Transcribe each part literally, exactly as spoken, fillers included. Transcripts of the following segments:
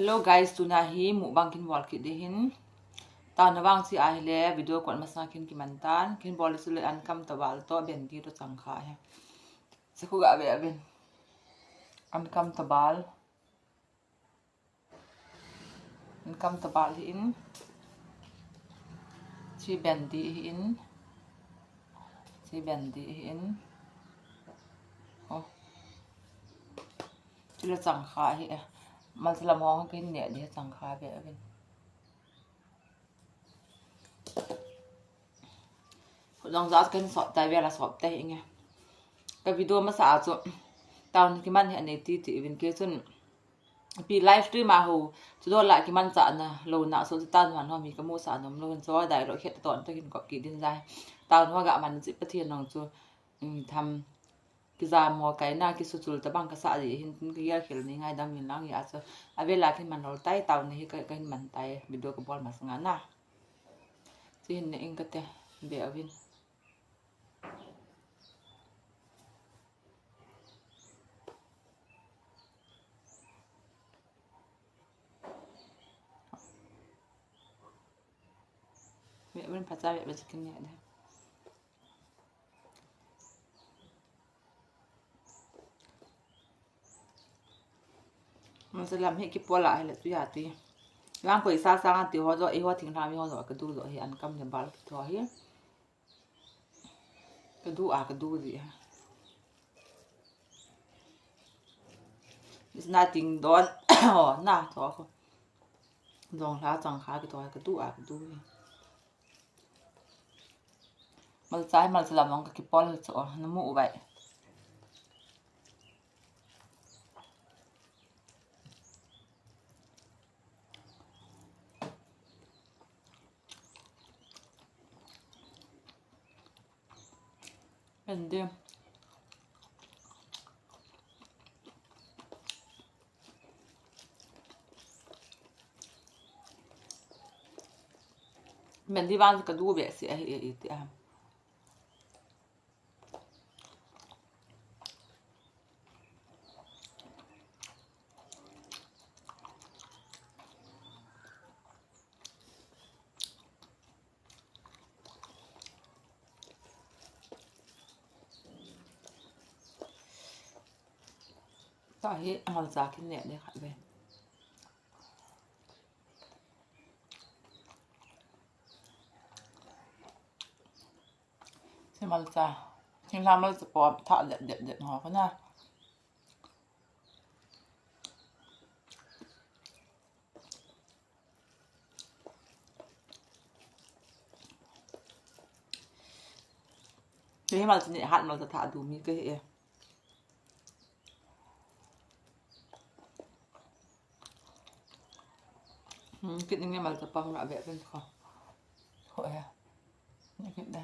Hello guys, tuna hi mukbang kin bol kit ding ahin. Taona vang chu ahile video kon masang kin kiman tan. Kin bol chu le ankam tabal toh bhendi toh changkha ahi. Sakhu ga ve ven. Ankam tabal. Ankam tabal hi in. Chi bhendi hi in. Chi bhendi hi in. Oh. Chule changkha hi e. Malcha lam hong kin ne ding changkha ve ven. Khut jong ja ken sop tai, vela sop tai inge. Ka video masa a chu taona kiman hi anei ti ti uvin kei chun. Pi live stream a ho chu dol la kiman cha na lo na so chu taona ho mi ka mu sa nom lo hin cho dai lo khet ton to hin kop kit ding jai. Taona ho ga man chi Pathen nong chu, um, tham. Kijam ho kaina, kisuchul tabang kasah ji hin, tin kigel khel ni ngaidam in lang hi a chu. Avela kin man lol tai, taona hi ka, ka hin man tai, video ka bol masang a na. Chu hin ne ing kate, be uvin. Be uvin phacha be uvin chicken ne de. Malcha lam hi kipol a hile tu ya ti. Lang koi sa sa ti ho jo, i ho thing tham i ho jo, ka du jo hi ankam le bal ki tho hi. Ka du a, ka du ji ha. Is na ting don. Oh, na tho ko. Dong hla changkha ki tho ka du a, ka du ji. Malcha hi malcha lam ong ka kipol chu, oh, na mu u vai. Bhendi. Bhendi vang ka du behseh ahi e, iti a. Tahi malcha kin ne de khat ve. Hiche malcha. Hiche malcha po tha det det det ho kana. Hiche malcha ni hat malcha tha du mi kahi e. Hmm, kit ni nge malcha pang ra be pen ko. Ko e. Ni kit da.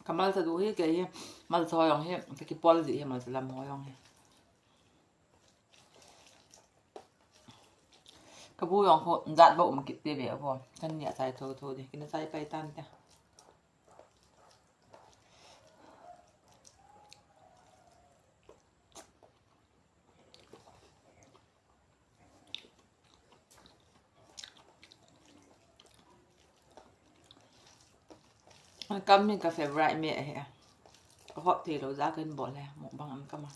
Ka malcha du hi, kei hi malcha ho jong hi ka kipol ji hi, malcha lam ho jong hi. Ka bu jong khu jat bou um kit te ve vo. Kan nia chai tho tho di. Kina chai pai tan te. Ankam hi ka favorite meh ahi. Ka hop thei lou jeh a kahin bol e, mukbang ankam a.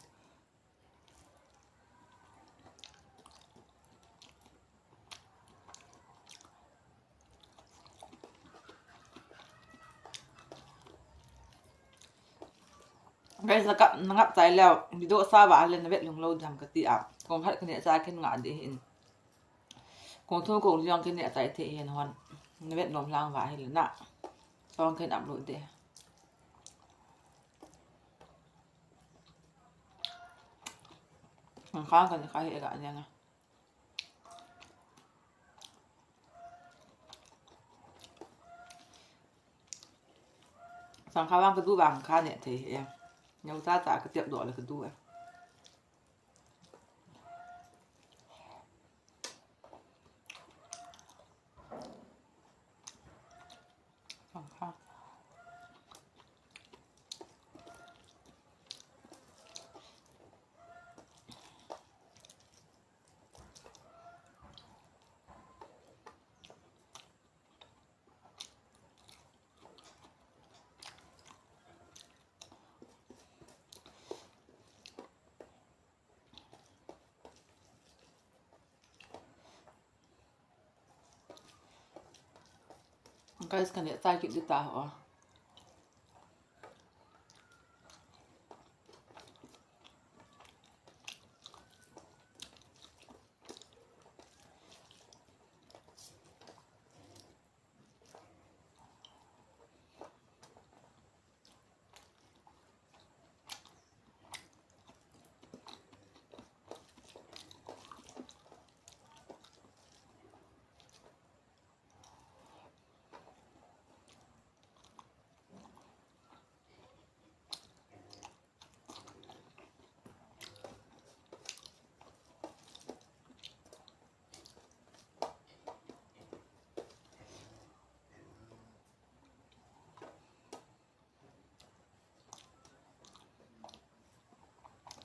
Guys, na kap, na ngap chai leu, video sa va le na vet lung lou dam kati a. Kong khat kane cha kin nga di hin. Kong thum kong li jong kin ne chai thei hin hon. Na vet nom lang va hi le na. Song kin upload de. Ang khang kan khai ga ne na. Sangkha vang ka du vang kha ne thei e. Neu cha cha ka tep doh le ka du e. Guys, kaneh chai kit ding ta ho.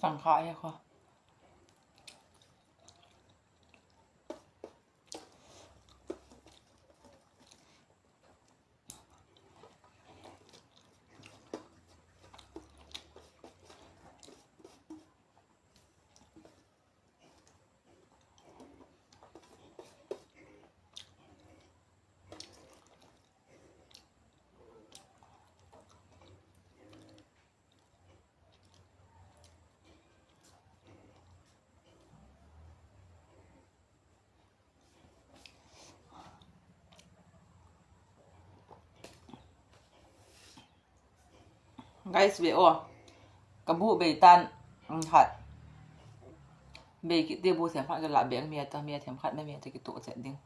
Tangkha hi kho. Guys, ve o. Kabu bei tan, um, khat. Bei kit te bu sem khat kala beng mi ata, mi a themkhat na mi ata kitoh chet ding.